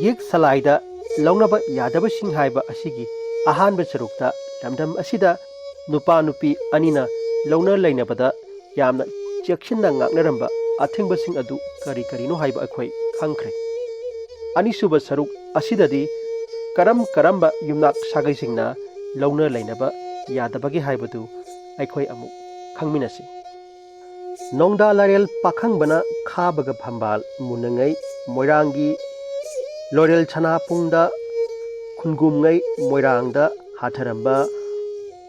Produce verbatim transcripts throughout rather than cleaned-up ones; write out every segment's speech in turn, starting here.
ꯌꯦꯛ ꯁꯂꯥꯏꯗ ꯂꯧꯅꯕ ꯌꯥꯗꯕꯁꯤꯡ ꯍꯥꯏꯕ ꯑꯁꯤꯒꯤ ꯑꯍꯥꯟꯕ ꯁꯔꯨꯛꯇ ꯂꯝꯗꯝ ꯑꯁꯤꯗ ꯅꯨꯄꯥ ꯅꯨꯄꯤ ꯑꯅꯤꯅ ꯂꯧꯅ ꯂꯩꯅꯕꯗ ꯌꯥꯝꯅ ꯆꯦꯛꯁꯤꯟꯅ ꯉꯥꯛꯅꯔꯝꯕ ꯑꯊꯤꯡꯕꯁꯤꯡ ꯑꯗꯨ ꯀꯔꯤ ꯀꯔꯤꯅꯣ ꯍꯥꯏꯕ ꯑꯩꯈꯣꯏ ꯈꯪꯈ꯭ꯔꯦ꯫ ꯑꯅꯤꯁꯨꯕ ꯁꯔꯨꯛ ꯑꯁꯤꯗꯗꯤ ꯀꯔꯝ ꯀꯔꯝꯕ ꯌꯨꯝꯅꯥꯛ ꯁꯥꯒꯩꯁꯤꯡꯅ ꯂꯧꯅ ꯂꯩꯅꯕ ꯌꯥꯗꯕꯒꯦ ꯍꯥꯏꯕꯗꯨ ꯑꯩꯈꯣꯏ ꯑꯃꯨꯛ ꯈꯪꯃꯤꯟꯅꯁꯤ꯫ ꯅꯣꯡꯗꯥ ꯂꯥꯏꯔꯦꯜ ꯄꯥꯈꯪꯕꯅ ꯈꯥꯕꯒ ꯐꯝꯕꯥꯜ ꯃꯨꯟꯅꯉꯩ ꯃꯣꯏꯔꯥꯡꯒꯤ ꯂꯣꯏꯔꯦꯜ ꯁꯅꯥꯄꯨꯡꯗ ꯈꯨꯟꯒꯨꯝꯉꯩ ꯃꯣꯏꯔꯥꯡꯗ ꯍꯥꯊꯔꯝꯕ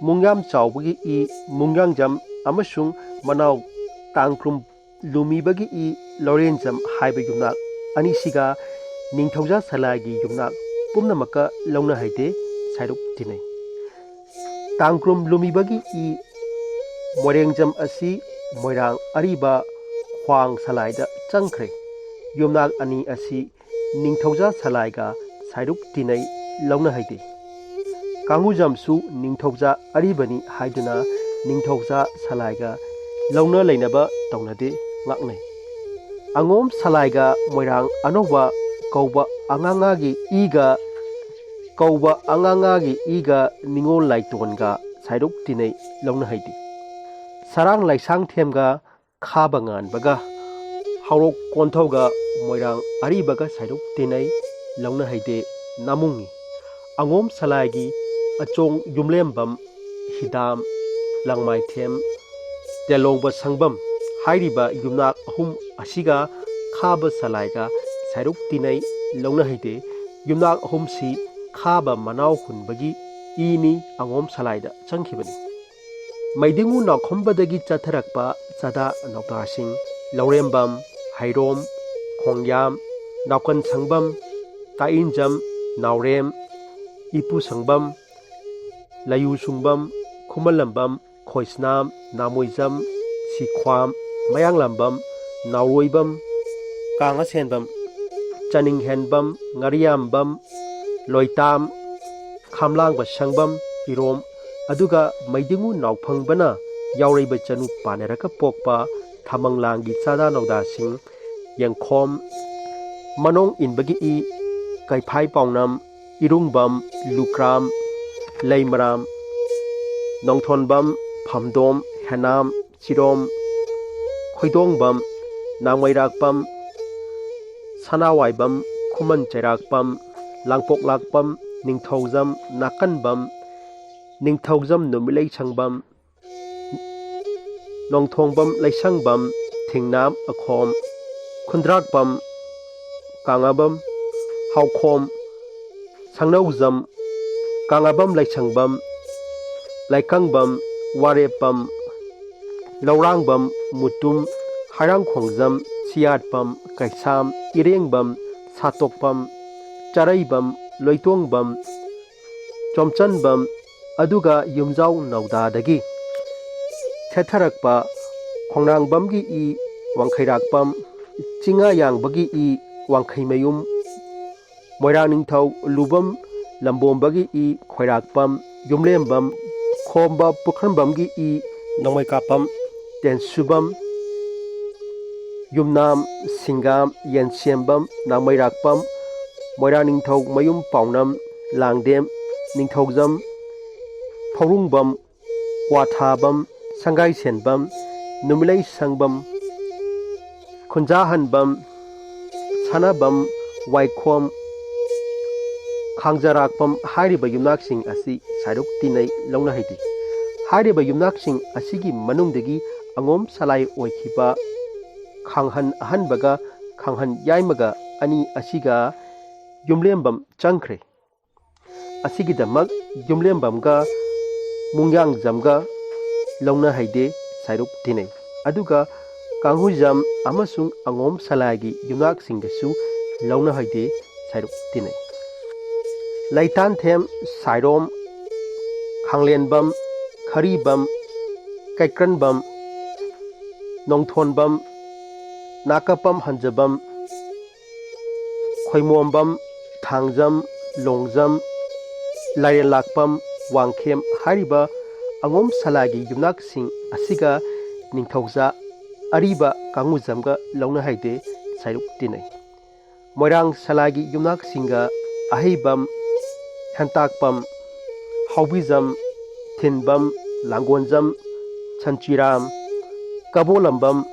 ꯃꯨꯡꯌꯥꯝ ꯆꯥꯎꯕꯒꯤ ꯏ ꯃꯨꯡꯌꯥꯡꯖꯝ ꯑꯃꯁꯨꯡ ꯃꯅꯥꯎ ꯇꯥꯡꯀ꯭ꯔꯨꯝ ꯂꯨꯃꯤꯕꯒꯤ ꯏ ꯂꯧꯔꯦꯟꯖꯝ ꯍꯥꯏꯕ ꯌꯨꯝꯅꯥꯛ ꯑꯅꯤꯁꯤꯒ ꯅꯤꯡꯊꯧꯖꯥ ꯁꯂꯥꯏꯒꯤ ꯌꯨꯝꯅꯥꯛ ꯄꯨꯝꯅꯃꯛꯀ ꯂꯧꯅ ꯍꯩꯗꯦ ꯁꯥꯏꯔꯨꯛ ꯇꯤꯟꯅꯩ꯫ ꯇꯥꯡꯀ꯭ꯔꯨꯝ ꯂꯨꯃꯤꯕꯒꯤ ꯏ ꯃꯣꯏꯔꯦꯡꯖꯝ ꯑꯁꯤ ꯃꯣꯏꯔꯥꯡ ꯑꯔꯤꯕ ꯈ꯭ꯋꯥꯡ ꯁꯂꯥꯏꯗ ꯆꯪꯈ꯭ꯔꯦ꯫ ꯌꯨꯝꯅꯥꯛ ꯑꯅꯤ ꯑꯁꯤ ꯅꯤꯡꯊꯧꯖꯥ ꯁꯂꯥꯏꯒ ꯁꯥꯏꯔꯨꯛ ꯇꯤꯟꯅꯩ ꯂꯧꯅ ꯍꯩꯗꯦ꯫ ꯀꯥꯡꯉꯨꯖꯝꯁꯨ ꯅꯤꯡꯊꯧꯖꯥ ꯑꯔꯤꯕꯅꯤ ꯍꯥꯏꯗꯨꯅ ꯅꯤꯡꯊꯧꯖꯥ ꯁꯂꯥꯏꯒ ꯂꯧꯅ ꯂꯩꯅꯕ ꯇꯧꯅꯗꯦ ꯉꯥꯛꯅꯩ꯫ ꯑꯉꯣꯝ ꯁꯂꯥꯏꯒ ꯃꯣꯏꯔꯥꯡ ꯑꯅꯧꯕ ꯀꯧꯕ ꯑꯉꯥꯡꯉꯥꯒꯤ ꯏꯒ ꯀꯧꯕ ꯑꯉꯥꯡꯉꯥꯒꯤ ꯏꯒ ꯅꯤꯉꯣꯜ ꯂꯥꯏꯇꯣꯟꯒ ꯁꯥꯏꯔꯨꯛ ꯇꯤꯟꯅꯩ ꯂꯧꯅ ꯍꯩꯗꯦ꯫ ꯁꯔꯥꯡ ꯂꯥꯏꯁꯥꯡ ꯊꯦꯝꯒ ꯈꯥꯕ ꯉꯥꯟꯕꯒ ꯍꯥꯎꯔꯣꯛ ꯀꯣꯟꯊꯧꯒ ꯃꯣꯏꯔꯥꯡ ꯑꯔꯤꯕꯒ ꯁꯥꯏꯔꯨꯛ ꯇꯤꯟꯅꯩ ꯂꯧꯅ ꯍꯩꯗꯦ ꯅꯥꯃꯨꯡꯉꯤ꯫ ꯑꯉꯣꯝ ꯁꯂꯥꯏꯒꯤ ꯑꯆꯣꯡ ꯌꯨꯝꯂꯦꯝꯕꯝ, ꯍꯤꯗꯥꯝ, ꯂꯥꯡꯃꯥꯏꯊꯦꯝ, ꯇꯦꯂꯣꯡꯕ ꯁꯪꯕꯝ ꯍꯥꯏꯔꯤꯕ ꯌꯨꯝꯅꯥꯛ ꯑꯍꯨꯝ ꯑꯁꯤꯒ ꯈꯥꯕ ꯁꯂꯥꯏꯒ ꯁꯥꯏꯔꯨꯛ ꯇꯤꯟꯅꯩ ꯂꯧꯅ ꯍꯩꯗꯦ꯫ ꯌꯨꯝꯅꯥꯛ ꯑꯍꯨꯝꯁꯤ ꯈꯥꯕ ꯃꯅꯥꯎ ꯍꯨꯟꯕꯒꯤ ꯏꯅꯤ ꯑꯉꯣꯝ ꯁꯂꯥꯏꯗ ꯆꯪꯈꯤꯕꯅꯤ꯫ ꯃꯩꯗꯤꯡꯉꯨ ꯅꯥꯎꯈꯝꯕꯗꯒꯤ ꯆꯠꯊꯔꯛꯄ ꯆꯥꯗꯥ ꯅꯧꯗꯥꯁꯤꯡ ꯂꯧꯔꯦꯝꯕꯝ, ꯍꯩꯔꯣꯝ, ꯈꯣꯡꯌꯥꯝ, ꯅꯥꯎꯀꯟ ꯁꯪꯕꯝ, ꯀꯥꯏꯟꯖꯝ, ꯅꯥꯎꯔꯦꯝ, ꯏꯄꯨ ꯁꯪꯕꯝ, ꯂꯩꯌꯨ ꯁꯨꯡꯕꯝ, ꯈꯨꯃꯜꯂꯝꯕꯝ, ꯈꯣꯏꯁꯅꯥꯝ, ꯅꯥꯃꯣꯏꯖꯝ, ꯁꯤꯈ꯭ꯋꯥꯝ, ꯃꯌꯥꯡꯂꯝꯕꯝ, ꯅꯥꯎꯔꯣꯏꯕꯝ, ꯀꯥꯡꯉꯁꯦꯟꯕꯝ, ꯆꯅꯤꯡꯍꯦꯟꯕꯝ, ꯉꯥꯔꯤꯌꯥꯝꯕꯝ, ꯂꯣꯏꯇꯥꯝ, ꯈꯥꯝꯂꯥꯡꯕ ꯁꯪꯕꯝ, ꯏꯔꯣꯝ, ꯑꯗꯨꯒ ꯃꯩꯗꯤꯡꯉꯨ ꯅꯥꯎꯐꯪꯕꯅ ꯌꯥꯎꯔꯩꯕ ꯆꯅꯨ ꯄꯥꯟꯅꯔꯒ ꯄꯣꯛꯄ ꯊꯃꯪꯂꯥꯡꯒꯤ ꯆꯥꯗꯥ ꯅꯧꯗꯥꯁꯤꯡ ꯌꯦꯡꯈꯣꯝ, ꯃꯅꯣꯡ ꯏꯟꯕꯒꯤ ꯏ ꯀꯩꯐꯥꯏ ꯄꯥꯎꯅꯝ, ꯏꯔꯨꯡꯕꯝ, ꯂꯨꯀ꯭ꯔꯥꯝ, ꯂꯩꯃꯔꯥꯝ, ꯅꯣꯡꯊꯣꯟꯕꯝ, ꯐꯝꯗꯣꯝ, ꯍꯦꯅꯥꯝ, ꯆꯤꯔꯣꯝ, ꯈꯣꯏꯗꯣꯡꯕꯝ, ꯅꯥꯡꯃꯩꯔꯥꯛꯄꯝ, ꯁꯅꯥꯋꯥꯏꯕꯝ, ꯈꯨꯃꯟ ꯆꯩꯔꯥꯛꯄꯝ, ꯂꯥꯡꯄꯣꯛꯂꯥꯛꯄꯝ, ꯅꯤꯡꯊꯧꯖꯝ, ꯅꯥꯀꯟꯕꯝ, ꯅꯤꯡꯊꯧꯖꯝ, ꯅꯨꯃꯤꯠꯂꯩ ꯁꯪꯕꯝ, ꯅꯣꯡꯊꯣꯡꯕꯝ, ꯂꯩꯁꯪꯕꯝ, ꯊꯤꯡꯅꯥꯝ, ꯑꯈꯣꯝ, ꯈꯨꯟꯗ꯭ꯔꯥꯛꯄꯝ, ꯀꯥꯉꯕꯝ, ꯍꯥꯎꯈꯣꯝ, ꯁꯪꯅꯧꯖꯝ, ꯀꯥꯉꯕꯝ, ꯂꯩꯁꯪꯕꯝ, ꯂꯩꯀꯪꯕꯝ, ꯋꯥꯔꯦꯞꯄꯝ, ꯂꯧꯔꯥꯡꯕꯝ, ꯃꯨꯇꯨꯝ, ꯍꯩꯔꯥꯡꯈꯣꯡꯖꯝ, ꯁꯤꯌꯥꯠꯄꯝ, ꯀꯩꯁꯥꯝ, ꯏꯔꯦꯡꯕꯝ, ꯁꯥꯇꯣꯛꯄꯝ, ꯆꯔꯩꯕꯝ, ꯂꯣꯏꯇꯣꯡꯕꯝ, ꯆꯣꯝꯆꯟꯕꯝ, ꯑꯗꯨꯒ ꯌꯨꯝꯖꯥꯎ ꯅꯧꯗꯥꯗꯒꯤ ꯁꯦꯠꯊꯔꯛꯄ ꯈꯣꯡꯅꯥꯡꯕꯝꯒꯤ ꯏ ꯋꯥꯡꯈꯩꯔꯥꯛꯄꯝ, ꯆꯤꯡꯉꯥꯌꯥꯡꯕꯒꯤ ꯏ ꯋꯥꯡꯈꯩꯃꯌꯨꯝ, ꯃꯣꯏꯔꯥꯡ ꯅꯤꯡꯊꯧ ꯂꯨꯕꯝ ꯂꯝꯕꯣꯝꯕꯒꯤ ꯏ ꯈꯣꯏꯔꯥꯛꯄꯝ, ꯌꯨꯝꯂꯦꯝꯕꯝ, ꯈꯣꯝꯕ ꯄꯨꯈ꯭ꯔꯝꯕꯝꯒꯤ ꯏ ꯅꯣꯡꯃꯩꯀꯥꯄꯝ, ꯇꯦꯟꯁꯨꯕꯝ, ꯌꯨꯝꯅꯥꯝ, ꯁꯤꯡꯒꯥꯝ, ꯌꯦꯟꯁꯦꯝꯕꯝ, ꯅꯥꯡꯃꯩꯔꯥꯛꯄꯝ, ꯃꯣꯏꯔꯥꯡ ꯅꯤꯡꯊꯧ ꯃꯌꯨꯝ ꯄꯥꯎꯅꯝ, ꯂꯥꯡꯗꯦꯝ, ꯅꯤꯡꯊꯧꯖꯝ, ꯐꯧꯔꯨꯡꯕꯝ, ꯀ꯭ꯋꯥꯊꯥꯕꯝ, ꯁꯪꯒꯥꯏꯁꯦꯟꯕꯝ, ꯅꯨꯃꯤꯠꯂꯩ ꯁꯪꯕꯝ, ꯈꯨꯟꯖꯥꯍꯟꯕꯝ, ꯁꯥꯟꯅꯕꯝ, ꯋꯥꯏꯈꯣꯝ, ꯈꯥꯡꯖꯔꯥꯛꯄꯝ ꯍꯥꯏꯔꯤꯕ ꯌꯨꯝꯅꯥꯛꯁꯤꯡ ꯑꯁꯤ ꯁꯥꯏꯔꯨꯛ ꯇꯤꯟꯅꯩ ꯂꯧꯅ ꯍꯩꯗꯦ꯫ ꯍꯥꯏꯔꯤꯕ ꯌꯨꯝꯅꯥꯛꯁꯤꯡ ꯑꯁꯤꯒꯤ ꯃꯅꯨꯡꯗꯒꯤ ꯑꯉꯣꯝ ꯁꯂꯥꯏ ꯑꯣꯏꯈꯤꯕ ꯈꯥꯡꯍꯟ ꯑꯍꯟꯕꯒ ꯈꯥꯡꯍꯟ ꯌꯥꯏꯃꯒ ꯑꯅꯤ ꯑꯁꯤꯒ ꯌꯨꯝꯂꯦꯝꯕꯝ ꯆꯪꯈ꯭ꯔꯦ꯫ ꯑꯁꯤꯒꯤꯗꯃꯛ ꯌꯨꯝꯂꯦꯝꯕꯝꯒ ꯃꯨꯡꯌꯥꯡꯖꯝꯒ ꯂꯧꯅ ꯍꯩꯗꯦ, ꯁꯥꯏꯔꯨꯛ ꯇꯤꯟꯅꯩ꯫ ꯑꯗꯨꯒ ꯀꯥꯡꯍꯨꯖꯝ ꯑꯃꯁꯨꯡ ꯑꯉꯣꯝ ꯁꯂꯥꯏꯒꯤ ꯌꯨꯝꯅꯥꯛꯁꯤꯡꯒꯁꯨ ꯂꯧꯅ ꯍꯩꯗꯦ, ꯁꯥꯏꯔꯨꯛ ꯇꯤꯟꯅꯩ꯫ ꯂꯩꯇꯥꯟꯊꯦꯝ, ꯁꯥꯏꯔꯣꯝ, ꯈꯥꯡꯂꯦꯟꯕꯝ, ꯈꯔꯤꯕꯝ, ꯀꯩꯀ꯭ꯔꯟꯕꯝ, ꯅꯣꯡꯊꯣꯟꯕꯝ, ꯅꯥꯀꯄꯝ ꯍꯟꯖꯕꯝ, ꯈꯣꯏꯃꯣꯝꯕꯝ, ꯊꯥꯡꯖꯝ, ꯂꯣꯡꯖꯝ, ꯂꯥꯏꯔꯦꯟꯂꯥꯛꯄꯝ, ꯋꯥꯡꯈꯦꯝ ꯍꯥꯏꯔꯤꯕ ꯑꯉꯣꯝ ꯁꯂꯥꯏꯒꯤ ꯌꯨꯝꯅꯥꯛꯁꯤꯡ ꯑꯁꯤꯒ ꯅꯤꯡꯊꯧꯖꯥ ꯑꯔꯤꯕ ꯀꯥꯡꯉꯨꯖꯝꯒ ꯂꯧꯅ ꯍꯩꯗꯦ, ꯁꯥꯏꯔꯨꯛ ꯇꯤꯟꯅꯩ꯫ ꯃꯣꯏꯔꯥꯡ ꯁꯂꯥꯏꯒꯤ ꯌꯨꯝꯅꯥꯛꯁꯤꯡꯒ ꯑꯍꯩꯕꯝ, ꯍꯦꯟꯇꯥꯛꯄꯝ, ꯍꯥꯎꯕꯤꯖꯝ, ꯊꯤꯟꯕꯝ, ꯂꯥꯡꯒꯣꯟꯖꯝ, ꯁꯟꯆꯤꯔꯥꯝ, ꯀꯕꯣꯂꯝꯕꯝ,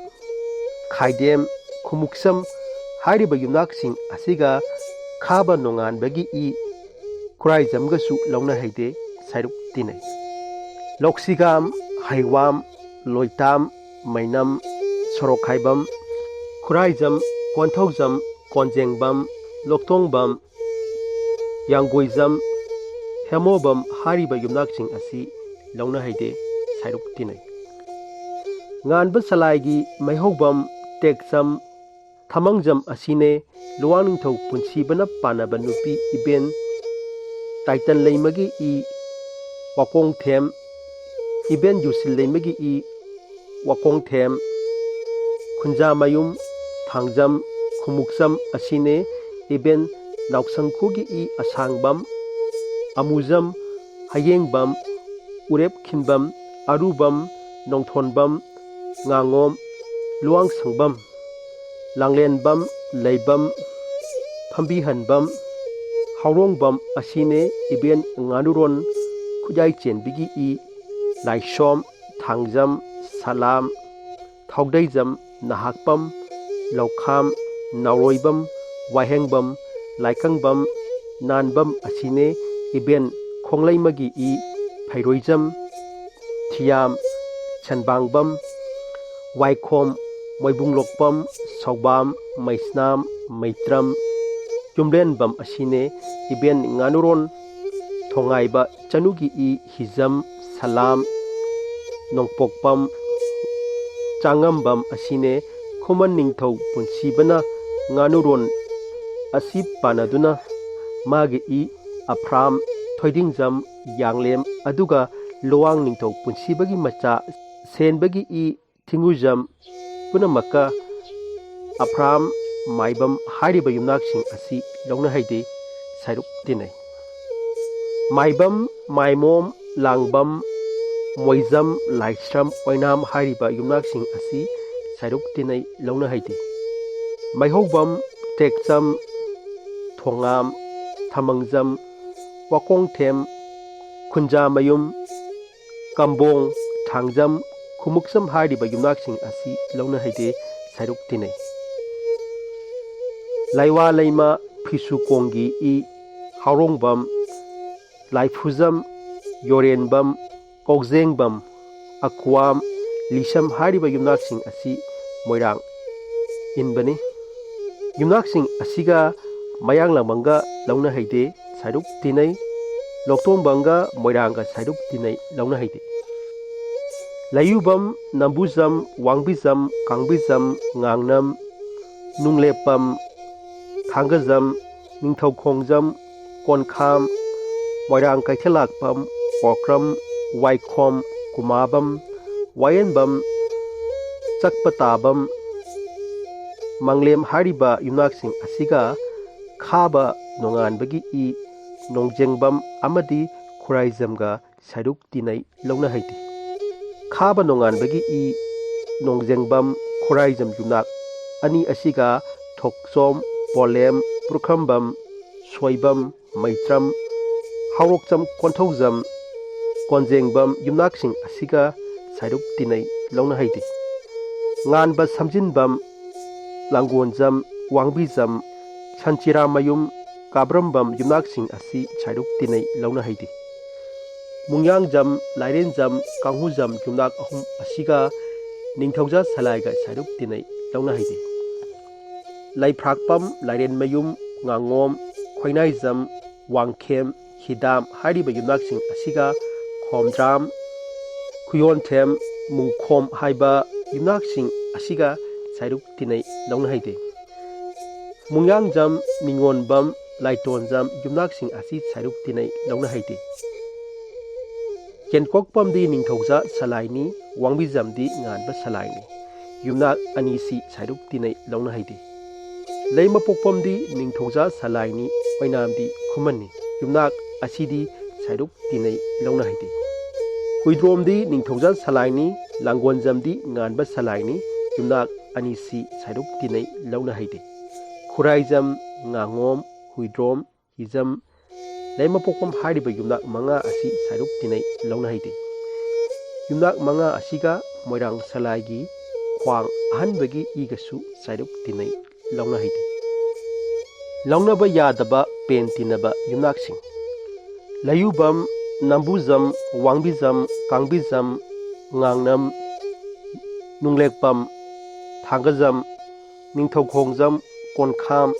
ꯈꯥꯏꯗꯦꯝ, ꯈꯨꯃꯨꯛꯁꯝ ꯍꯥꯏꯔꯤꯕ ꯌꯨꯝꯅꯥꯛꯁꯤꯡ ꯑꯁꯤꯒ ꯈꯥꯕ ꯅꯣꯡꯉꯥꯟꯕꯒꯤ ꯏ ꯈꯨꯔꯥꯏꯖꯝꯒꯁꯨ ꯂꯧꯅ ꯍꯩꯗꯦ, ꯁꯥꯏꯔꯨꯛ ꯇꯤꯟꯅꯩ꯫ ꯂꯧꯁꯤꯒꯥꯝ, ꯍꯩꯋꯥꯝ, ꯂꯣꯏꯇꯥꯝ, ꯃꯩꯅꯝ, ꯁꯣꯔꯣꯛꯈꯥꯏꯕꯝ, ꯈꯨꯔꯥꯏꯖꯝ, ꯀꯣꯟꯊꯧꯖꯝ, ꯀꯣꯟꯖꯦꯡꯕꯝ, ꯂꯣꯛꯇꯣꯡꯕꯝ, ꯌꯥꯡꯒꯣꯏꯖꯝ, ꯍꯦꯃꯣꯕꯝ ꯍꯥꯏꯔꯤꯕ ꯌꯨꯝꯅꯥꯛꯁꯤꯡ ꯑꯁꯤ ꯂꯧꯅ ꯍꯩꯗꯦ, ꯁꯥꯏꯔꯨꯛ ꯇꯤꯟꯅꯩ꯫ ꯉꯥꯟꯕ ꯁꯂꯥꯏꯒꯤ ꯃꯩꯍꯧꯕꯝ, ꯇꯦꯛꯆꯝ, ꯊꯃꯪꯖꯝ ꯑꯁꯤꯅꯦ꯫ ꯂꯨꯋꯥꯡꯅꯤꯡꯊꯧ ꯄꯨꯟꯁꯤꯕꯅ ꯄꯥꯟꯅꯕ ꯅꯨꯄꯤ ꯏꯕꯦꯟ ꯇꯥꯏꯇꯟ ꯂꯩꯃꯒꯤ ꯏ ꯋꯥꯀꯣꯡꯊꯦꯝ, ꯏꯕꯦꯟ ꯌꯨꯁꯤꯜ ꯂꯩꯃꯒꯤ ꯏ ꯋꯥꯀꯣꯡꯊꯦꯝ, ꯈꯨꯟꯖꯥꯃꯌꯨꯝ, ꯊꯥꯡꯖꯝ, ꯈꯨꯃꯨꯛꯆꯝ ꯑꯁꯤꯅꯦ꯫ ꯏꯕꯦꯟ ꯅꯥꯎꯁꯪꯈꯨꯒꯤ ꯏ ꯑꯁꯥꯡꯕꯝ, ꯑꯃꯨꯖꯝ, ꯍꯌꯦꯡꯕꯝ, ꯎꯔꯦꯞ ꯈꯤꯟꯕꯝ, ꯑꯔꯨꯕꯝ, ꯅꯣꯡꯊꯣꯟꯕꯝ, ꯉꯥꯉꯣꯝ, ꯂꯨꯋꯥꯡꯁꯪꯕꯝ, ꯂꯥꯡꯂꯦꯟꯕꯝ, ꯂꯩꯕꯝ, ꯐꯝꯕꯤꯍꯟꯕꯝ, ꯍꯥꯎꯔꯣꯡꯕꯝ ꯑꯁꯤꯅꯦ꯫ ꯏꯕꯦꯟ ꯉꯥꯅꯨꯔꯣꯟ ꯈꯨꯖꯥꯏ ꯆꯦꯟꯕꯤꯒꯤ ꯏ ꯂꯥꯏꯁꯣꯝ, ꯊꯥꯡꯖꯝ, ꯁꯂꯥꯝ, ꯊꯧꯗꯩꯖꯝ, ꯅꯍꯥꯛꯄꯝ, ꯂꯧꯈꯥꯝ, ꯅꯥꯎꯔꯣꯏꯕꯝ, ꯋꯥꯍꯦꯡꯕꯝ, ꯂꯥꯏꯀꯪꯕꯝ, ꯅꯥꯟꯕꯝ ꯑꯁꯤꯅꯦ꯫ ꯏꯕꯦꯟ ꯈꯣꯡꯂꯩꯃꯒꯤ ꯏ ꯐꯩꯔꯣꯏꯖꯝ, ꯊꯤꯌꯥꯝ, ꯁꯟꯕꯥꯡꯕꯝ, ꯋꯥꯏꯈꯣꯝ, ꯃꯣꯏꯕꯨꯡꯂꯣꯛꯄꯝ, ꯁꯧꯕꯥꯝ, ꯃꯩꯁꯅꯥꯝ, ꯃꯩꯇ꯭ꯔꯝ, ꯌꯨꯝꯂꯦꯟꯕꯝ ꯑꯁꯤꯅꯦ꯫ ꯏꯕꯦꯟ ꯉꯥꯅꯨꯔꯣꯟ ꯊꯣꯉꯥꯏꯕ ꯆꯅꯨꯒꯤ ꯏ ꯍꯤꯖꯝ, ꯁꯂꯥꯝ, ꯅꯣꯡꯄꯣꯛꯄꯝ, ꯆꯥꯉꯝꯕꯝ ꯑꯁꯤꯅꯦ꯫ ꯈꯨꯃꯟ ꯅꯤꯡꯊꯧ ꯄꯨꯟꯁꯤꯕꯅ ꯉꯥꯅꯨꯔꯣꯟ ꯑꯁꯤ ꯄꯥꯟꯅꯗꯨꯅ ꯃꯥꯒꯤ ꯏ ꯑꯐ꯭ꯔꯥꯝ, ꯊꯣꯏꯗꯤꯡꯖꯝ, ꯌꯥꯡꯂꯦꯝ, ꯑꯗꯨꯒ ꯂꯨꯋꯥꯡ ꯅꯤꯡꯊꯧ ꯄꯨꯟꯁꯤꯕꯒꯤ ꯃꯆꯥ ꯁꯦꯟꯕꯒꯤ ꯏ ꯊꯤꯡꯒꯨꯖꯝ ꯄꯨꯝꯅꯃꯛꯀ ꯑꯐ꯭ꯔꯥꯝ, ꯃꯥꯏꯕꯝ ꯍꯥꯏꯔꯤꯕ ꯌꯨꯝꯅꯥꯛꯁꯤꯡ ꯑꯁꯤ ꯂꯧꯅ ꯍꯩꯗꯦ, ꯁꯥꯏꯔꯨꯛ ꯇꯤꯟꯅꯩ꯫ ꯃꯥꯏꯕꯝ, ꯃꯥꯏꯃꯣꯝ, ꯂꯥꯡꯕꯝ, ꯃꯣꯏꯖꯝ, ꯂꯥꯏꯁ꯭ꯔꯝ, ꯑꯣꯏꯅꯥꯝ ꯍꯥꯏꯔꯤꯕ ꯌꯨꯝꯅꯥꯛꯁꯤꯡ ꯑꯁꯤ ꯁꯥꯏꯔꯨꯛ ꯇꯤꯟꯅꯩ, ꯂꯧꯅ ꯍꯩꯗꯦ꯫ ꯃꯩꯍꯧꯕꯝ, ꯇꯦꯛꯆꯝ, ꯊꯣꯉꯥꯝ, ꯊꯃꯪꯖꯝ, ꯋꯥꯀꯣꯡꯊꯦꯝ, ꯈꯨꯟꯖꯥꯃꯌꯨꯝ, ꯀꯝꯕꯣꯡ, ꯊꯥꯡꯖꯝ, ꯈꯨꯃꯨꯛꯆꯝ ꯍꯥꯏꯔꯤꯕ ꯌꯨꯝꯅꯥꯛꯁꯤꯡ ꯑꯁꯤ ꯂꯧꯅ ꯍꯩꯗꯦ, ꯁꯥꯏꯔꯨꯛ ꯇꯤꯟꯅꯩ꯫ ꯂꯩꯋꯥ ꯂꯩꯃ, ꯐꯤꯁꯨꯀꯣꯡꯒꯤ ꯏ, ꯍꯥꯎꯔꯣꯡꯕꯝ, ꯂꯥꯏꯐꯨꯖꯝ, ꯌꯣꯔꯦꯟꯕꯝ, ꯀꯧꯖꯦꯡꯕꯝ, ꯑꯀ꯭ꯋꯥꯝ, ꯂꯤꯁꯝ ꯍꯥꯏꯔꯤꯕ ꯌꯨꯝꯅꯥꯛꯁꯤꯡ ꯑꯁꯤ ꯃꯣꯏꯔꯥꯡ ꯏꯟꯕꯅꯤ꯫ ꯌꯨꯝꯅꯥꯛꯁꯤꯡ ꯑꯁꯤꯒ ꯃꯌꯥꯡ ꯂꯥꯡꯕꯝꯒ ꯂꯧꯅ ꯍꯩꯗꯦ, ꯁꯥꯏꯔꯨꯛ ꯇꯤꯟꯅꯩ꯫ ꯂꯣꯛꯇꯣꯡꯕꯝꯒ ꯃꯣꯏꯔꯥꯡꯒ ꯁꯥꯏꯔꯨꯛ ꯇꯤꯟꯅꯩ, ꯂꯧꯅ ꯍꯩꯗꯦ꯫ ꯂꯩꯌꯨꯕꯝ, ꯅꯝꯕꯨꯖꯝ, ꯋꯥꯡꯕꯤꯖꯝ, ꯀꯥꯡꯕꯤꯖꯝ, ꯉꯥꯡꯅꯝ, ꯅꯨꯡꯂꯦꯞꯄꯝ, ꯊꯥꯡꯒꯖꯝ, ꯅꯤꯡꯊꯧꯈꯣꯡꯖꯝ, ꯀꯣꯟꯈꯥꯝ, ꯃꯣꯏꯔꯥꯡ ꯀꯩꯊꯦꯜꯂꯥꯛꯄꯝ, ꯄꯣꯀ꯭ꯔꯝ, ꯋꯥꯏꯈꯣꯝ, ꯀꯨꯃꯥꯕꯝ, ꯋꯥꯌꯦꯟꯕꯝ, ꯆꯛꯄꯇꯥꯕꯝ, ꯃꯪꯂꯦꯝ ꯍꯥꯏꯔꯤꯕ ꯌꯨꯝꯅꯥꯛꯁꯤꯡ ꯑꯁꯤꯒ ꯈꯥꯕ ꯅꯣꯡꯉꯥꯟꯕꯒꯤ ꯏ, ꯅꯣꯡꯖꯦꯡꯕꯝ ꯑꯃꯗꯤ ꯈꯨꯔꯥꯏꯖꯝꯒ ꯁꯥꯏꯔꯨꯛ ꯇꯤꯟꯅꯩ, ꯂꯧꯅ ꯍꯩꯗꯦ꯫ ꯈꯥꯕ ꯅꯣꯡꯉꯥꯟꯕꯒꯤ ꯏ, ꯅꯣꯡꯖꯦꯡꯕꯝ, ꯈꯨꯔꯥꯏꯖꯝ ꯌꯨꯝꯅꯥꯛ ꯑꯅꯤ ꯑꯁꯤꯒ ꯊꯣꯛꯆꯣꯝ, ꯄꯣꯂꯦꯝ, ꯄꯨꯔꯈꯝꯕꯝ, ꯁꯣꯏꯕꯝ, ꯃꯩꯇ꯭ꯔꯝ, ꯍꯥꯎꯔꯣꯛꯆꯝ, ꯀꯣꯟꯊꯧꯖꯝ, ꯀꯣꯟꯖꯦꯡꯕꯝ ꯌꯨꯝꯅꯥꯛꯁꯤꯡ ꯑꯁꯤꯒ ꯁꯥꯏꯔꯨꯛ ꯇꯤꯟꯅꯩ, ꯂꯧꯅ ꯍꯩꯗꯦ꯫ ꯉꯥꯟꯕ ꯁꯝꯖꯤꯟꯕꯝ, ꯂꯥꯡꯒꯣꯟꯖꯝ, ꯋꯥꯡꯕꯤꯖꯝ, ꯁꯟꯆꯤꯔꯥꯃꯌꯨꯝ, ꯀꯥꯕ꯭ꯔꯝꯕꯝ ꯌꯨꯝꯅꯥꯛꯁꯤꯡ ꯑꯁꯤ ꯁꯥꯏꯔꯨꯛ ꯇꯤꯟꯅꯩ, ꯂꯧꯅ ꯍꯩꯗꯦ꯫ ꯃꯨꯡꯌꯥꯡꯖꯝ, ꯂꯥꯏꯔꯦꯟꯖꯝ, ꯀꯥꯡꯍꯨꯖꯝ ꯌꯨꯝꯅꯥꯛ ꯑꯍꯨꯝ ꯑꯁꯤꯒ ꯅꯤꯡꯊꯧꯖꯥ ꯁꯂꯥꯏꯒ ꯁꯥꯏꯔꯨꯛ ꯇꯤꯟꯅꯩ, ꯂꯧꯅ ꯍꯩꯗꯦ꯫ ꯂꯩꯐ꯭ꯔꯥꯛꯄꯝ, ꯂꯥꯏꯔꯦꯟꯃꯌꯨꯝ, ꯉꯥꯉꯣꯝ, ꯈꯣꯏꯅꯥꯏꯖꯝ, ꯋꯥꯡꯈꯦꯝ, ꯍꯤꯗꯥꯝ ꯍꯥꯏꯔꯤꯕ ꯌꯨꯝꯅꯥꯛꯁꯤꯡ ꯑꯁꯤꯒ ꯈꯣꯝꯗ꯭ꯔꯥꯝ, ꯈꯨꯌꯣꯟꯊꯦꯝ, ꯃꯨꯡꯈꯣꯝ ꯍꯥꯏꯕ ꯌꯨꯝꯅꯥꯛꯁꯤꯡ ꯑꯁꯤꯒ ꯁꯥꯏꯔꯨꯛ ꯇꯤꯟꯅꯩ, ꯂꯧꯅ ꯍꯩꯗꯦ꯫ ꯃꯨꯡꯌꯥꯡꯖꯝ, ꯅꯤꯉꯣꯟꯕꯝ, ꯂꯥꯏꯇꯣꯟꯖꯝ ꯌꯨꯝꯅꯥꯛꯁꯤꯡ ꯑꯁꯤ ꯁꯥꯏꯔꯨꯛ ꯇꯤꯟꯅꯩ, ꯂꯧꯅ ꯍꯩꯗꯦ꯫ ꯀꯦꯟꯀꯣꯛꯄꯝꯗꯤ ꯅꯤꯡꯊꯧꯖꯥ ꯁꯂꯥꯏꯅꯤ, ꯋꯥꯡꯕꯤꯖꯝꯗꯤ ꯉꯥꯟꯕ ꯁꯂꯥꯏꯅꯤ꯫ ꯌꯨꯝꯅꯥꯛ ꯑꯅꯤꯁꯤ ꯁꯥꯏꯔꯨꯛ ꯇꯤꯟꯅꯩ, ꯂꯧꯅ ꯍꯩꯗꯦ꯫ ꯂꯩꯃꯄꯣꯛꯄꯝꯗꯤ ꯅꯤꯡꯊꯧꯖꯥ ꯁꯂꯥꯏꯅꯤ, ꯑꯣꯏꯅꯥꯝꯗꯤ ꯈꯨꯃꯟꯅꯤ꯫ ꯌꯨꯝꯅꯥꯛ ꯑꯁꯤꯗꯤ ꯁꯥꯏꯔꯨꯛ ꯇꯤꯟꯅꯩ, ꯂꯧꯅ ꯍꯩꯗꯦ꯫ ꯍꯨꯏꯗ꯭ꯔꯣꯝꯗꯤ ꯅꯤꯡꯊꯧꯖꯥ ꯁꯂꯥꯏꯅꯤ, ꯂꯥꯡꯒꯣꯟꯖꯝꯗꯤ ꯉꯥꯟꯕ ꯁꯂꯥꯏꯅꯤ꯫ ꯌꯨꯝꯅꯥꯛ ꯑꯅꯤꯁꯤ ꯁꯥꯏꯔꯨꯛ ꯇꯤꯟꯅꯩ, ꯂꯧꯅ ꯍꯩꯗꯦ꯫ ꯈꯨꯔꯥꯏꯖꯝ, ꯉꯥꯉꯣꯝ, ꯍꯨꯏꯗ꯭ꯔꯣꯝ, ꯍꯤꯖꯝ, ꯂꯩꯃꯄꯣꯛꯄꯝ ꯍꯥꯏꯔꯤꯕ ꯌꯨꯝꯅꯥꯛ ꯃꯉꯥ ꯑꯁꯤ ꯁꯥꯏꯔꯨꯛ ꯇꯤꯟꯅꯩ ꯂꯧꯅ ꯍꯩꯗꯦ꯫ ꯌꯨꯝꯅꯥꯛ ꯃꯉꯥ ꯑꯁꯤꯒ ꯃꯣꯏꯔꯥꯡ ꯁꯂꯥꯏꯒꯤ ꯈ꯭ꯋꯥꯡ ꯑꯍꯟꯕꯒꯤ ꯏꯒꯁꯨ ꯁꯥꯏꯔꯨꯛ ꯇꯤꯟꯅꯩ ꯂꯧꯅ ꯍꯩꯗꯦ꯫ ꯂꯧꯅꯕ ꯌꯥꯗꯕ ꯄꯦꯟ ꯇꯤꯟꯅꯕ ꯌꯨꯝꯅꯥꯛꯁꯤꯡ: ꯂꯩꯌꯨꯕꯝ, ꯅꯝꯕꯨꯖꯝ, ꯋꯥꯡꯕꯤꯖꯝ, ꯀꯥꯡꯕꯤꯖꯝ, ꯉꯥꯡꯅꯝ, ꯅꯨꯡꯂꯦꯛꯄꯝ, ꯊꯥꯡꯒꯖꯝ, ꯅꯤꯡꯊꯧꯈꯣꯡꯖꯝ, ꯀꯣꯟꯈꯥꯝ,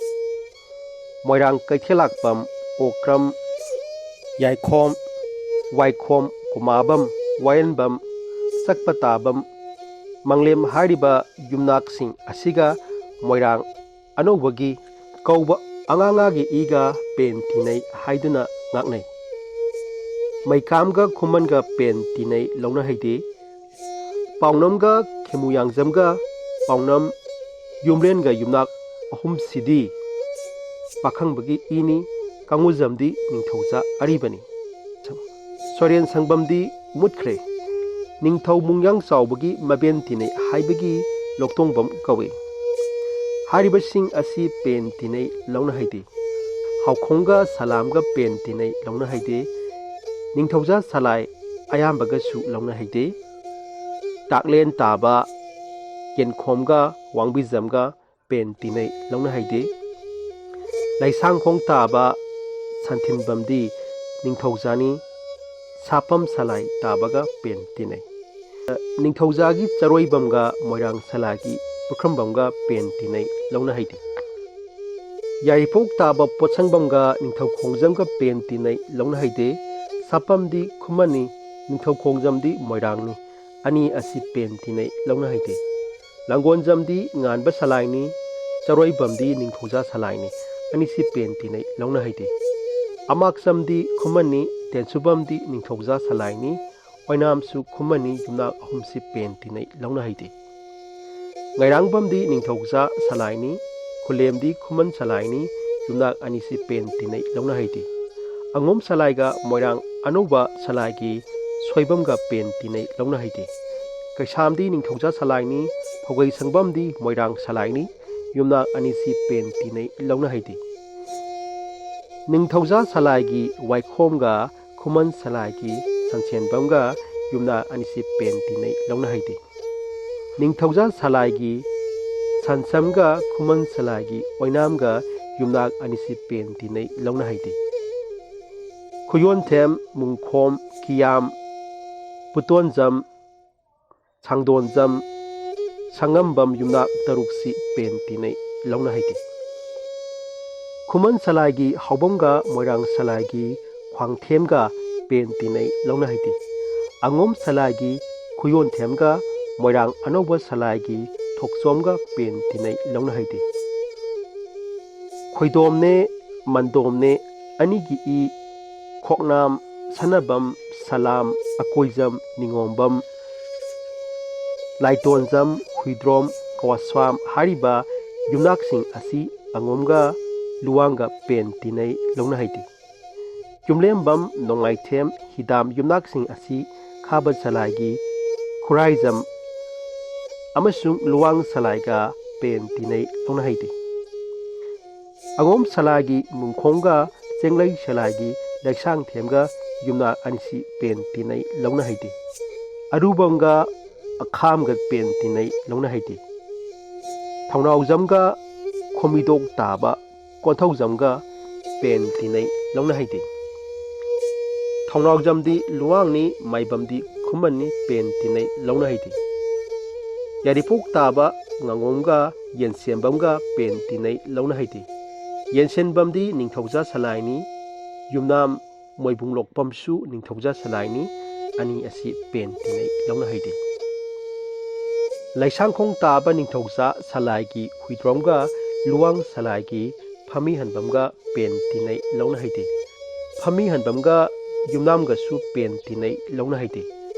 ꯃꯣꯏꯔꯥꯡ ꯀꯩꯊꯦꯜꯂꯥꯛꯄꯝ, ꯑꯣꯀ꯭ꯔꯝ, ꯌꯥꯏꯈꯣꯝ, ꯋꯥꯏꯈꯣꯝ, ꯀꯨꯃꯥꯕꯝ, ꯋꯥꯌꯦꯟꯕꯝ, ꯆꯛꯄꯇꯥꯕꯝ, ꯃꯪꯂꯦꯝ ꯍꯥꯏꯔꯤꯕ ꯌꯨꯝꯅꯥꯛꯁꯤꯡ ꯑꯁꯤꯒ ꯃꯣꯏꯔꯥꯡ ꯑꯅꯧꯕꯒꯤ ꯀꯧꯕ ꯑꯉꯥꯡꯒꯤ ꯏꯒ ꯄꯦꯟ ꯇꯤꯟꯅꯩ ꯍꯥꯏꯗꯨꯅ ꯉꯥꯛꯅꯩ꯫ ꯃꯩꯀꯥꯝꯒ ꯈꯨꯃꯟꯒ ꯄꯦꯟ ꯇꯤꯟꯅꯩ ꯂꯧꯅ ꯍꯩꯗꯦ꯫ ꯄꯥꯎꯅꯝꯒ ꯈꯦꯃꯨꯌꯥꯡꯖꯝꯒ ꯄꯥꯎꯅꯝ ꯌꯨꯝꯂꯦꯟꯒ ꯌꯨꯝꯅꯥꯛ ꯑꯍꯨꯝꯁꯤꯗꯤ ꯄꯥꯈꯪꯕꯒꯤ ꯏꯅꯤ꯫ ꯀꯥꯡꯉꯨꯖꯝꯗꯤ ꯅꯤꯡꯊꯧꯖꯥ ꯑꯔꯤꯕꯅꯤ꯫ ꯁꯣꯔꯦꯟ ꯁꯪꯕꯝꯗꯤ ꯃꯨꯠꯈ꯭ꯔꯦ꯫ ꯅꯤꯡꯊꯧ ꯃꯨꯡꯌꯥꯡ ꯆꯥꯎꯕꯒꯤ ꯃꯕꯦꯟ ꯇꯤꯟꯅꯩ ꯍꯥꯏꯕꯒꯤ ꯂꯣꯛꯇꯣꯡꯕꯝ ꯀꯧꯏ꯫ ꯍꯥꯏꯔꯤꯕꯁꯤꯡ ꯑꯁꯤ ꯄꯦꯟ ꯇꯤꯟꯅꯩ ꯂꯧꯅ ꯍꯩꯗꯦ꯫ ꯍꯥꯎꯈꯣꯡꯒ ꯁꯂꯥꯝꯒ ꯄꯦꯟ ꯇꯤꯟꯅꯩ ꯂꯧꯅ ꯍꯩꯗꯦ꯫ ꯅꯤꯡꯊꯧꯖꯥ ꯁꯂꯥꯏ ꯑꯌꯥꯝꯕꯒꯁꯨ ꯂꯧꯅ ꯍꯩꯗꯦ꯫ ꯇꯥꯛꯂꯦꯟ ꯇꯥꯕ ꯀꯦꯟꯈꯣꯝꯒ ꯋꯥꯡꯕꯤꯖꯝꯒ ꯄꯦꯟ ꯇꯤꯟꯅꯩ ꯂꯧꯅ ꯍꯩꯗꯦ꯫ ꯂꯩꯁꯥꯡꯈꯣꯡ ꯇꯥꯕ ꯁꯟꯊꯤꯟꯕꯝꯗꯤ ꯅꯤꯡꯊꯧꯖꯥꯅꯤ꯫ ꯁꯥꯄꯝ ꯁꯂꯥꯏ ꯇꯥꯕꯒ ꯄꯦꯟ ꯇꯤꯟꯅꯩ꯫ ꯅꯤꯡꯊꯧꯖꯥꯒꯤ ꯆꯔꯣꯏꯕꯝꯒ ꯃꯣꯏꯔꯥꯡ ꯁꯂꯥꯏꯒꯤ ꯄꯨꯈ꯭ꯔꯝꯕꯝꯒ ꯄꯦꯟ ꯇꯤꯟꯅꯩ ꯂꯧꯅ ꯍꯩꯗꯦ꯫ ꯌꯥꯏꯔꯤꯄꯣꯛ ꯇꯥꯕ ꯄꯣꯠꯁꯪꯕꯝꯒ ꯅꯤꯡꯊꯧ ꯈꯣꯡꯖꯝꯒ ꯄꯦꯟ ꯇꯤꯟꯅꯩ ꯂꯧꯅ ꯍꯩꯗꯦ꯫ ꯁꯥꯄꯝꯗꯤ ꯈꯨꯃꯟꯅꯤ, ꯅꯤꯡꯊꯧ ꯈꯣꯡꯖꯝꯗꯤ ꯃꯣꯏꯔꯥꯡꯅꯤ꯫ ꯑꯅꯤ ꯑꯁꯤ ꯄꯦꯟ ꯇꯤꯟꯅꯩ ꯂꯧꯅ ꯍꯩꯗꯦ꯫ ꯂꯥꯡꯒꯣꯟꯖꯝꯗꯤ ꯉꯥꯟꯕ ꯁꯂꯥꯏꯅꯤ, ꯆꯔꯣꯏꯕꯝꯗꯤ ꯅꯤꯡꯊꯧꯖꯥ ꯁꯂꯥꯏꯅꯤ꯫ ꯑꯅꯤꯁꯤ ꯄꯦꯟ ꯇꯤꯟꯅꯩ ꯂꯧꯅ ꯍꯩꯗꯦ꯫ ꯑꯃꯥꯛꯆꯝꯗꯤ ꯈꯨꯃꯟꯅꯤ, ꯇꯦꯟꯁꯨꯕꯝꯗꯤ ꯅꯤꯡꯊꯧꯖꯥ ꯁꯂꯥꯏꯅꯤ꯫ ꯑꯣꯏꯅꯥꯝꯁꯨ ꯈꯨꯃꯟꯅꯤ, ꯌꯨꯝꯅꯥꯛ ꯑꯍꯨꯝꯁꯤ ꯄꯦꯟ ꯇꯤꯟꯅꯩ ꯂꯧꯅ ꯍꯩꯗꯦ꯫ ꯉꯩꯔꯥꯡꯕꯝꯗꯤ ꯅꯤꯡꯊꯧꯖꯥ ꯁꯂꯥꯏꯅꯤ, ꯈꯨꯂꯦꯝꯗꯤ ꯈꯨꯃꯟ ꯁꯂꯥꯏꯅꯤ, ꯌꯨꯝꯅꯥꯛ ꯑꯅꯤꯁꯤ ꯄꯦꯟ ꯇꯤꯟꯅꯩ ꯂꯧꯅ ꯍꯩꯗꯦ꯫ ꯑꯉꯣꯝ ꯁꯂꯥꯏꯒ ꯃꯣꯏꯔꯥꯡ ꯑꯅꯧꯕ ꯁꯂꯥꯏꯒꯤ ꯁꯣꯏꯕꯝꯒ ꯄꯦꯟ ꯇꯤꯟꯅꯩ ꯂꯧꯅ ꯍꯩꯗꯦ꯫ ꯀꯩꯁꯥꯝꯗꯤ ꯅꯤꯡꯊꯧꯖꯥ ꯁꯂꯥꯏꯅꯤ, ꯐꯧꯒꯩ ꯁꯪꯕꯝꯗꯤ ꯃꯣꯏꯔꯥꯡ ꯁꯂꯥꯏꯅꯤ, ꯌꯨꯝꯅꯥꯛ ꯑꯅꯤꯁꯤ ꯄꯦꯟ ꯇꯤꯟꯅꯩ ꯂꯧꯅ ꯍꯩꯗꯦ꯫ ꯅꯤꯡꯊꯧꯖꯥ ꯁꯂꯥꯏꯒꯤ ꯋꯥꯏꯈꯣꯝꯒ ꯈꯨꯃꯟ ꯁꯂꯥꯏꯒꯤ ꯁꯟꯁꯦꯟꯕꯝꯒ ꯌꯨꯝꯅꯥꯛ ꯑꯅꯤꯁꯤ ꯄꯦꯟ ꯇꯤꯟꯅꯩ ꯂꯧꯅ ꯍꯩꯗꯦ꯫ ꯅꯤꯡꯊꯧꯖꯥ ꯁꯂꯥꯏꯒꯤ ꯁꯟꯁꯝꯒ ꯈꯨꯃꯟ ꯁꯂꯥꯏꯒꯤ ꯑꯣꯏꯅꯥꯝꯒ ꯌꯨꯝꯅꯥꯛ ꯑꯅꯤꯁꯤ ꯄꯦꯟ ꯇꯤꯟꯅꯩ ꯂꯧꯅ ꯍꯩꯗꯦ꯫ ꯈꯨꯌꯣꯟꯊꯦꯝ, ꯃꯨꯡꯈꯣꯝ, ꯀꯤꯌꯥꯝ, ꯄꯨꯇꯣꯟꯖꯝ, ꯁꯥꯡꯗꯣꯟꯖꯝ, ꯁꯪꯉꯝꯕꯝ ꯌꯨꯝꯅꯥꯛ ꯇꯔꯨꯛꯁꯤ ꯄꯦꯟ ꯇꯤꯟꯅꯩ ꯂꯧꯅ ꯍꯩꯗꯦ꯫ ꯈꯨꯃꯟ ꯁꯂꯥꯏꯒꯤ ꯍꯥꯎꯕꯝꯒ ꯃꯣꯏꯔꯥꯡ ꯁꯂꯥꯏꯒꯤ ꯈ꯭ꯋꯥꯡꯊꯦꯝꯒ ꯄꯦꯟ ꯇꯤꯟꯅꯩ ꯂꯧꯅ ꯍꯩꯗꯦ꯫ ꯑꯉꯣꯝ ꯁꯂꯥꯏꯒꯤ ꯈꯨꯌꯣꯟꯊꯦꯝꯒ ꯃꯣꯏꯔꯥꯡ ꯑꯅꯧꯕ ꯁꯂꯥꯏꯒꯤ ꯊꯣꯛꯆꯣꯝꯒ ꯄꯦꯟ ꯇꯤꯟꯅꯩ ꯂꯧꯅ ꯍꯩꯗꯦ꯫ ꯈꯣꯏꯗꯣꯝꯅꯦ ꯃꯟꯗꯣꯝꯅꯦ ꯑꯅꯤꯒꯤ ꯏ, ꯈꯣꯛꯅꯥꯝ, ꯁꯅꯕꯝ, ꯁꯂꯥꯝ, ꯑꯀꯣꯏꯖꯝ, ꯅꯤꯉꯣꯝꯕꯝ, ꯂꯥꯏꯇꯣꯟꯖꯝ, ꯍꯨꯏꯗ꯭ꯔꯣꯝ, ꯀꯋꯥꯁ꯭ꯋꯥꯝ ꯍꯥꯏꯔꯤꯕ ꯌꯨꯝꯅꯥꯛꯁꯤꯡ ꯑꯁꯤ ꯑꯉꯣꯝꯒ ꯂꯨꯋꯥꯡꯒ ꯄꯦꯟ ꯇꯤꯟꯅꯩ ꯂꯧꯅ ꯍꯩꯗꯦ꯫ ꯌꯨꯝꯂꯦꯝꯕꯝ, ꯅꯣꯡꯃꯥꯏꯊꯦꯝ, ꯍꯤꯗꯥꯝ ꯌꯨꯝꯅꯥꯛꯁꯤꯡ ꯑꯁꯤ ꯈꯥꯕ ꯁꯂꯥꯏꯒꯤ ꯈꯨꯔꯥꯏꯖꯝ ꯑꯃꯁꯨꯡ ꯂꯨꯋꯥꯡ ꯁꯂꯥꯏꯒ ꯄꯦꯟ ꯇꯤꯟꯅꯩ ꯂꯧꯅ ꯍꯩꯗꯦ꯫ ꯑꯉꯣꯝ ꯁꯂꯥꯏꯒꯤ ꯃꯨꯡꯈꯣꯡꯒ ꯆꯦꯡꯂꯩ ꯁꯂꯥꯏꯒꯤ ꯂꯩꯁꯥꯡꯊꯦꯝꯒ ꯌꯨꯝꯅꯥꯛ ꯑꯅꯤꯁꯤ ꯄꯦꯟ ꯇꯤꯟꯅꯩ ꯂꯧꯅ ꯍꯩꯗꯦ꯫ ꯑꯔꯨꯕꯝꯒ ꯑꯈꯥꯝꯒ ꯄꯦꯟ ꯇꯤꯟꯅꯩ ꯂꯧꯅ ꯍꯩꯗꯦ꯫ ꯊꯧꯅꯥꯎꯖꯝꯒ ꯈꯣꯃꯤꯗꯣꯛ ꯇꯥꯕ ꯀꯣꯟꯊꯧꯖꯝꯒ ꯄꯦꯟ ꯇꯤꯟꯅꯩ ꯂꯧꯅ ꯍꯩꯗꯦ꯫ ꯊꯧꯅꯥꯎꯖꯝꯗꯤ ꯂꯨꯋꯥꯡꯅꯤ, ꯃꯥꯏꯕꯝꯗꯤ ꯈꯨꯃꯟꯅꯤ, ꯄꯦꯟ ꯇꯤꯟꯅꯩ ꯂꯧꯅ ꯍꯩꯗꯦ꯫ ꯌꯥꯏꯔꯤꯄꯣꯛ ꯇꯥꯕ ꯉꯥꯉꯣꯝꯒ ꯌꯦꯟꯁꯦꯝꯕꯝꯒ ꯄꯦꯟ ꯇꯤꯟꯅꯩ ꯂꯧꯅ ꯍꯩꯗꯦ꯫ ꯌꯦꯟꯁꯦꯝꯕꯝꯗꯤ ꯅꯤꯡꯊꯧꯖꯥ ꯁꯂꯥꯏꯅꯤ, ꯌꯨꯝꯅꯥꯝ ꯃꯣꯏꯕꯨꯡ ꯂꯣꯛꯄꯝꯁꯨ ꯅꯤꯡꯊꯧꯖꯥ ꯁꯂꯥꯏꯅꯤ, ꯑꯅꯤ ꯑꯁꯤ ꯄꯦꯟ ꯇꯤꯟꯅꯩ ꯂꯧꯅ ꯍꯩꯗꯦ꯫ ꯂꯩꯁꯥꯡꯈꯣꯡ ꯇꯥꯕ ꯅꯤꯡꯊꯧꯖꯥ ꯁꯂꯥꯏꯒꯤ ꯍꯨꯏꯗ꯭ꯔꯣꯝꯒ ꯂꯨꯋꯥꯡ ꯁꯂꯥꯏꯒꯤ ꯐꯝꯃꯤ ꯍꯟꯕꯝꯒ ꯄꯦꯟ ꯇꯤꯟꯅꯩ ꯂꯧꯅ ꯍꯩꯗꯦ꯫ ꯐꯝꯃꯤ ꯍꯟꯕꯝꯒ ꯌꯨꯝꯅꯥꯝꯒꯁꯨ ꯄꯦꯟ ꯇꯤꯟꯅꯩ ꯂꯧꯅ ꯍꯩꯗꯦ꯫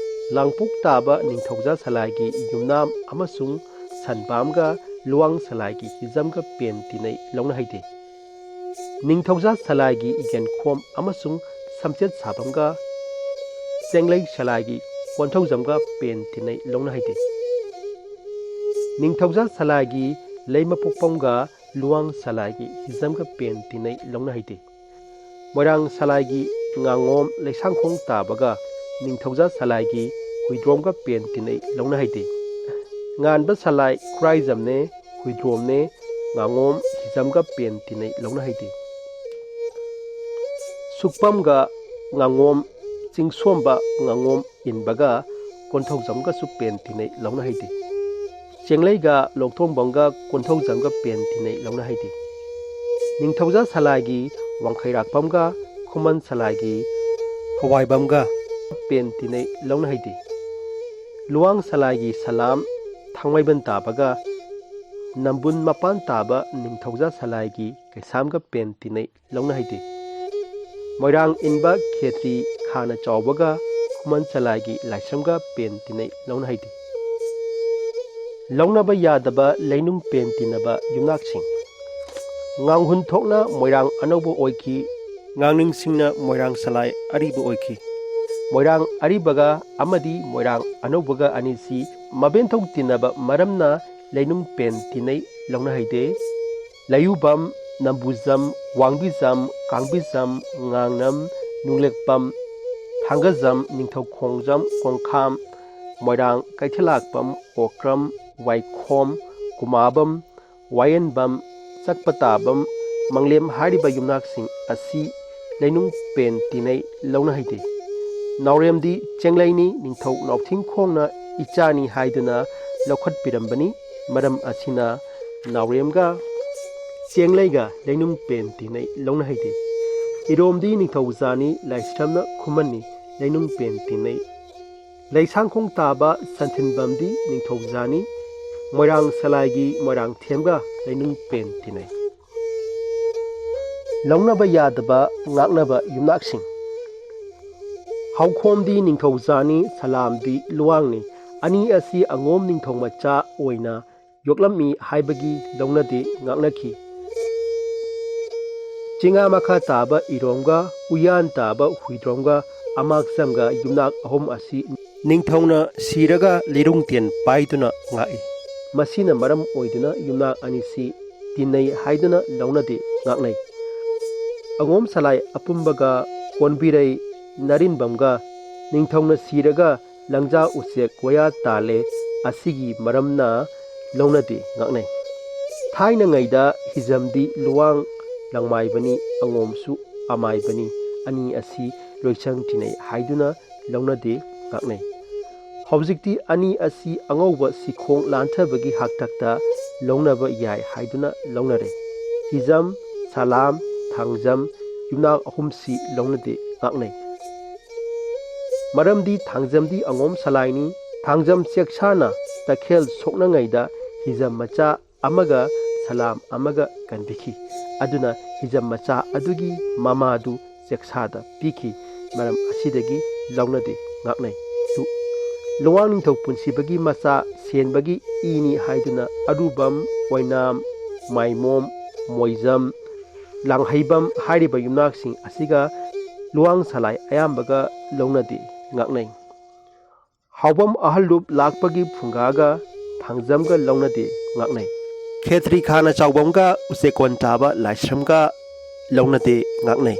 ꯂꯥꯡꯄꯣꯛ ꯇꯥꯕ ꯅꯤꯡꯊꯧꯖꯥ ꯁꯂꯥꯏꯒꯤ ꯌꯨꯝꯅꯥꯝ ꯑꯃꯁꯨꯡ ꯁꯟꯄꯥꯝꯒ ꯂꯨꯋꯥꯡ ꯁꯂꯥꯏꯒꯤ ꯍꯤꯖꯝꯒ ꯄꯦꯟ ꯇꯤꯟꯅꯩ ꯂꯧꯅ ꯍꯩꯗꯦ꯫ ꯅꯤꯡꯊꯧꯖꯥ ꯁꯂꯥꯏꯒꯤ ꯌꯦꯟꯈꯣꯝ ꯑꯃꯁꯨꯡ ꯁꯝꯆꯦꯠ ꯁꯥꯕꯝꯒ ꯆꯦꯡꯂꯩ ꯁꯂꯥꯏꯒꯤ ꯀꯣꯟꯊꯧꯖꯝꯒ ꯄꯦꯟ ꯇꯤꯟꯅꯩ ꯂꯧꯅ ꯍꯩꯗꯦ꯫ ꯅꯤꯡꯊꯧꯖꯥ ꯁꯂꯥꯏꯒꯤ ꯂꯩꯃꯄꯣꯛꯄꯝꯒ ꯂꯨꯋꯥꯡ ꯁꯂꯥꯏꯒꯤ ꯍꯤꯖꯝꯒ ꯄꯦꯟ ꯇꯤꯟꯅꯩ ꯂꯧꯅ ꯍꯩꯗꯦ꯫ ꯃꯣꯏꯔꯥꯡ ꯁꯂꯥꯏꯒꯤ ꯉꯥꯉꯣꯝ ꯂꯩꯁꯥꯡꯈꯣꯡ ꯇꯥꯕꯒ ꯅꯤꯡꯊꯧꯖꯥ ꯁꯂꯥꯏꯒꯤ ꯍꯨꯏꯗ꯭ꯔꯣꯝꯒ ꯄꯦꯟ ꯇꯤꯟꯅꯩ ꯂꯧꯅ ꯍꯩꯗꯦ꯫ ꯉꯥꯟꯕ ꯁꯂꯥꯏ ꯈꯨꯔꯥꯏꯖꯝꯅꯦ, ꯍꯨꯏꯗ꯭ꯔꯣꯝꯅꯦ, ꯉꯥꯉꯣꯝ ꯍꯤꯖꯝꯒ ꯄꯦꯟ ꯇꯤꯟꯅꯩ ꯂꯧꯅ ꯍꯩꯗꯦ꯫ ꯁꯨꯛꯄꯝꯒ ꯉꯥꯉꯣꯝ, ꯆꯤꯡꯁꯣꯝꯕ ꯉꯥꯉꯣꯝ ꯏꯟꯕꯒ ꯀꯣꯟꯊꯧꯖꯝꯒꯁꯨ ꯄꯦꯟ ꯇꯤꯟꯅꯩ ꯂꯧꯅ ꯍꯩꯗꯦ꯫ ꯆꯦꯡꯂꯩꯒ ꯂꯣꯛꯊꯣꯡꯕꯝꯒ ꯀꯣꯟꯊꯧꯖꯝꯒ ꯄꯦꯟ ꯇꯤꯟꯅꯩ ꯂꯧꯅ ꯍꯩꯗꯦ꯫ ꯅꯤꯡꯊꯧꯖꯥ ꯁꯂꯥꯏꯒꯤ ꯋꯥꯡꯈꯩꯔꯥꯛꯄꯝꯒ ꯈꯨꯃꯟ ꯁꯂꯥꯏꯒꯤ ꯍꯋꯥꯏꯕꯝꯒ ꯄꯦꯟ ꯇꯤꯟꯅꯩ ꯂꯧꯅ ꯍꯩꯗꯦ꯫ ꯂꯨꯋꯥꯡ ꯁꯂꯥꯏꯒꯤ ꯁꯂꯥꯝ ꯊꯥꯡꯃꯩꯕꯟ ꯇꯥꯕꯒ ꯅꯝꯕꯨꯟ ꯃꯄꯥꯟ ꯇꯥꯕ ꯅꯤꯡꯊꯧꯖꯥ ꯁꯂꯥꯏꯒꯤ ꯀꯩꯁꯥꯝꯒ ꯄꯦꯟ ꯇꯤꯟꯅꯩ ꯂꯧꯅ ꯍꯩꯗꯦ꯫ ꯃꯣꯏꯔꯥꯡ ꯏꯟꯕ ꯈꯦꯇ꯭ꯔꯤ ꯈꯥꯅ ꯆꯥꯎꯕꯒ ꯈꯨꯃꯟ ꯁꯂꯥꯏꯒꯤ ꯂꯥꯏꯁ꯭ꯔꯝꯒ ꯄꯦꯟ ꯇꯤꯟꯅꯩ ꯂꯧꯅ ꯍꯩꯗꯦ꯫ ꯂꯧꯅꯕ ꯌꯥꯗꯕ ꯂꯩꯅꯨꯡ ꯄꯦꯟ ꯇꯤꯟꯅꯕ ꯌꯨꯝꯅꯥꯛꯁꯤꯡ꯫ ꯉꯥꯡꯍꯨꯟ ꯊꯣꯛꯅ ꯃꯣꯏꯔꯥꯡ ꯑꯅꯧꯕ ꯑꯣꯏꯈꯤ꯫ ꯉꯥꯡꯅꯤꯡꯁꯤꯡꯅ ꯃꯣꯏꯔꯥꯡ ꯁꯂꯥꯏ ꯑꯔꯤꯕ ꯑꯣꯏꯈꯤ꯫ ꯃꯣꯏꯔꯥꯡ ꯑꯔꯤꯕꯒ ꯑꯃꯗꯤ ꯃꯣꯏꯔꯥꯡ ꯑꯅꯧꯕꯒ ꯑꯅꯤꯁꯤ ꯃꯕꯦꯟꯊꯧ ꯇꯤꯟꯅꯕ ꯃꯔꯝꯅ ꯂꯩꯅꯨꯡ ꯄꯦꯟ ꯇꯤꯟꯅꯩ ꯂꯧꯅ ꯍꯩꯗꯦ꯫ ꯂꯩꯌꯨꯕꯝ, ꯅꯝꯕꯨꯖꯝ, ꯋꯥꯡꯕꯤꯖꯝ, ꯀꯥꯡꯕꯤꯖꯝ, ꯉꯥꯡꯅꯝ, ꯅꯨꯡꯂꯦꯛꯄꯝ, ꯊꯥꯡꯒꯖꯝ, ꯅꯤꯡꯊꯧꯈꯣꯡꯖꯝ, ꯀꯣꯡꯈꯥꯝ, ꯃꯣꯏꯔꯥꯡ, ꯀꯩꯊꯦꯜꯂꯥꯛꯄꯝ, ꯑꯣꯀ꯭ꯔꯝ, ꯋꯥꯏꯈꯣꯝ, ꯀꯨꯃꯥꯕꯝ, ꯋꯥꯌꯦꯟꯕꯝ, ꯆꯛꯄꯇꯥꯕꯝ, ꯃꯪꯂꯦꯝ ꯍꯥꯏꯔꯤꯕ ꯌꯨꯝꯅꯥꯛꯁꯤꯡ ꯑꯁꯤ ꯂꯩꯅꯨꯡ ꯄꯦꯟ ꯇꯤꯟꯅꯩ ꯂꯧꯅ ꯍꯩꯗꯦ꯫ ꯅꯥꯎꯔꯦꯝꯗꯤ ꯆꯦꯡꯂꯩꯅꯤ ꯅꯤꯡꯊꯧ ꯅꯥꯎꯊꯤꯡꯈꯣꯡꯅ ꯏꯆꯥꯅꯤ ꯍꯥꯏꯗꯨꯅ ꯂꯧꯈꯠꯄꯤꯔꯝꯕꯅꯤ꯫ ꯃꯔꯝ ꯑꯁꯤꯅ ꯅꯥꯎꯔꯦꯝꯒ ꯆꯦꯡꯂꯩꯒ ꯂꯩꯅꯨꯡ ꯄꯦꯟ ꯇꯤꯟꯅꯩ ꯂꯧꯅ ꯍꯩꯗꯦ꯫ ꯏꯔꯣꯝꯗꯤ ꯅꯤꯡꯊꯧꯖꯥꯅꯤ ꯂꯥꯏꯁ꯭ꯔꯝꯅ ꯈꯨꯃꯟꯅꯤ ꯂꯩꯅꯨꯡ ꯄꯦꯟ ꯇꯤꯟꯅꯩ꯫ ꯂꯩꯁꯥꯡꯈꯣꯡ ꯇꯥꯕ ꯁꯟꯊꯤꯟꯕꯝꯗꯤ ꯅꯤꯡꯊꯧꯖꯥꯅꯤ꯫ ꯃꯣꯏꯔꯥꯡ ꯁꯂꯥꯏꯒꯤ ꯃꯣꯏꯔꯥꯡꯊꯦꯝꯒ ꯂꯩꯅꯨꯡ ꯄꯦꯟ ꯇꯤꯟꯅꯩ꯫ ꯂꯧꯅꯕ ꯌꯥꯗꯕ ꯉꯥꯛꯅꯕ ꯌꯨꯝꯅꯥꯛꯁꯤꯡ꯫ ꯍꯧꯈꯣꯝꯗꯤ ꯅꯤꯡꯊꯧꯖꯥꯅꯤ, ꯁꯂꯥꯝꯗꯤ ꯂꯨꯋꯥꯡꯅꯤ꯫ ꯑꯅꯤ ꯑꯁꯤ ꯑꯉꯣꯝ ꯅꯤꯡꯊꯧ ꯃꯆꯥ ꯑꯣꯏꯅ ꯌꯣꯛꯂꯝꯃꯤ ꯍꯥꯏꯕꯒꯤ ꯂꯧꯅꯗꯦ ꯉꯥꯛꯅꯈꯤ꯫ ꯆꯤꯡꯉꯥ ꯃꯈꯥ ꯇꯥꯕ ꯏꯔꯣꯝꯒ ꯎꯌꯥꯟ ꯇꯥꯕ ꯍꯨꯏꯗ꯭ꯔꯣꯝꯒ ꯑꯃꯥꯛꯆꯝꯒ ꯌꯨꯝꯅꯥꯛ ꯑꯍꯨꯝ ꯑꯁꯤ ꯅꯤꯡꯊꯧꯅ ꯁꯤꯔꯒ ꯂꯤꯔꯨꯡꯇꯦꯟ ꯄꯥꯏꯗꯨꯅ ꯉꯥꯛꯏ꯫ ꯃꯁꯤꯅ ꯃꯔꯝ ꯑꯣꯏꯗꯨꯅ ꯌꯨꯝꯅꯥꯛ ꯑꯅꯤꯁꯤ ꯇꯤꯟꯅꯩ ꯍꯥꯏꯗꯨꯅ ꯂꯧꯅꯗꯦ, ꯉꯥꯛꯅꯩ꯫ ꯑꯉꯣꯝ ꯁꯂꯥꯏ ꯑꯄꯨꯝꯕꯒ ꯀꯣꯟꯕꯤꯔꯩ ꯅꯥꯔꯤꯟꯕꯝꯒ ꯅꯤꯡꯊꯧꯅ ꯁꯤꯔꯒ ꯂꯪꯖꯥ ꯎꯆꯦꯛ ꯋꯥꯌꯥ ꯇꯥꯜꯂꯦ꯫ ꯑꯁꯤꯒꯤ ꯃꯔꯝꯅ ꯂꯧꯅꯗꯦ, ꯉꯥꯛꯅꯩ꯫ ꯊꯥꯏꯅꯉꯩꯗ ꯍꯤꯖꯝꯗꯤ ꯂꯨꯋꯥꯡ ꯂꯪꯃꯥꯏꯕꯅꯤ, ꯑꯉꯣꯝꯁꯨ ꯑꯃꯥꯏꯕꯅꯤ꯫ ꯑꯅꯤ ꯑꯁꯤ ꯂꯣꯏꯁꯪ ꯇꯤꯟꯅꯩ ꯍꯥꯏꯗꯨꯅ ꯂꯧꯅꯗꯦ, ꯉꯥꯛꯅꯩ꯫ ꯍꯧꯖꯤꯛꯇꯤ ꯑꯅꯤ ꯑꯁꯤ ꯑꯉꯧꯕ ꯁꯤꯈꯣꯡ ꯂꯥꯟꯊꯕꯒꯤ ꯍꯥꯛꯇꯛꯇ ꯂꯧꯅꯕ ꯌꯥꯏ ꯍꯥꯏꯗꯨꯅ ꯂꯧꯅꯔꯦ꯫ ꯍꯤꯖꯝ, ꯁꯂꯥꯝ, ꯊꯥꯡꯖꯝ ꯌꯨꯝꯅꯥꯛ ꯑꯍꯨꯝꯁꯤ ꯂꯧꯅꯗꯦ, ꯉꯥꯛꯅꯩ꯫ ꯃꯔꯝꯗꯤ ꯊꯥꯡꯖꯝꯗꯤ ꯑꯉꯣꯝ ꯁꯂꯥꯏꯅꯤ꯫ ꯊꯥꯡꯖꯝ ꯆꯦꯛꯁꯥꯅ ꯇꯈꯦꯜ ꯁꯣꯛꯅꯉꯩꯗ ꯍꯤꯖꯝ ꯃꯆꯥ ꯑꯃꯒ ꯁꯂꯥꯝ ꯑꯃꯒ ꯀꯟꯕꯤꯈꯤ꯫ ꯑꯗꯨꯅ ꯍꯤꯖꯝ ꯃꯆꯥ ꯑꯗꯨꯒꯤ ꯃꯃꯥꯗꯨ ꯆꯦꯛꯁꯥꯗ ꯄꯤꯈꯤ꯫ ꯃꯔꯝ ꯑꯁꯤꯗꯒꯤ ꯂꯧꯅꯗꯦ, ꯉꯥꯛꯅꯩ꯫ ꯇꯨ, ꯂꯨꯋꯥꯡ ꯅꯤꯡꯊꯧ ꯄꯨꯟꯁꯤꯕꯒꯤ ꯃꯆꯥ ꯁꯦꯟꯕꯒꯤ ꯏꯅꯤ ꯍꯥꯏꯗꯨꯅ ꯑꯔꯨꯕꯝ, ꯑꯣꯏꯅꯥꯝ, ꯃꯥꯏꯃꯣꯝ, ꯃꯣꯏꯖꯝ, ꯂꯥꯡꯍꯩꯕꯝ ꯍꯥꯏꯔꯤꯕ ꯌꯨꯝꯅꯥꯛꯁꯤꯡ ꯑꯁꯤꯒ ꯂꯨꯋꯥꯡ ꯁꯂꯥꯏ ꯑꯌꯥꯝꯕꯒ ꯂꯧꯅꯗꯦ, ꯉꯥꯛꯅꯩ꯫ ꯍꯥꯎꯕꯝ ꯑꯍꯜꯂꯨꯞ ꯂꯥꯛꯄꯒꯤ ꯐꯨꯡꯒꯥꯒ ꯊꯥꯡꯖꯝꯒ ꯂꯧꯅꯗꯦ, ꯉꯥꯛꯅꯩ꯫ ꯈꯦꯇ꯭ꯔꯤ ꯈꯥꯅ ꯆꯥꯎꯕꯝꯒ ꯎꯆꯦꯛꯀꯣꯟ ꯇꯥꯕ ꯂꯥꯏꯁ꯭ꯔꯝꯒ ꯂꯧꯅꯗꯦ, ꯉꯥꯛꯅꯩ꯫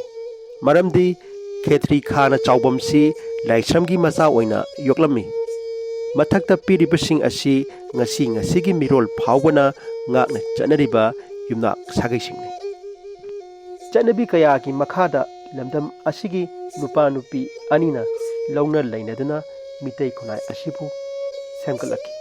ꯃꯔꯝꯗꯤ ꯈꯦꯇ꯭ꯔꯤ ꯈꯥꯅ ꯆꯥꯎꯕꯝꯁꯤ ꯂꯥꯏꯁ꯭ꯔꯝꯒꯤ ꯃꯆꯥ ꯑꯣꯏꯅ ꯌꯣꯛꯂꯝꯃꯤ꯫ ꯃꯊꯛꯇ ꯄꯤꯔꯤꯕꯁꯤꯡ ꯑꯁꯤ ꯉꯁꯤ ꯉꯁꯤꯒꯤ ꯃꯤꯔꯣꯜ ꯐꯥꯎꯕꯅ ꯉꯥꯛꯅ ꯆꯠꯅꯔꯤꯕ ꯌꯨꯝꯅꯥꯛ ꯁꯥꯒꯩꯁꯤꯡꯅꯤ꯫ ꯆꯠꯅꯕꯤ ꯀꯌꯥꯒꯤ ꯃꯈꯥꯗ ꯂꯝꯗꯝ ꯑꯁꯤꯒꯤ ꯅꯨꯄꯥ ꯅꯨꯄꯤ ꯑꯅꯤꯅ ꯂꯧꯅ ꯂꯩꯅꯗꯨꯅ ꯃꯤꯇꯩ ꯈꯨꯟꯅꯥꯏ ꯑꯁꯤꯕꯨ ꯁꯦꯝꯒꯠꯂꯛꯈꯤ꯫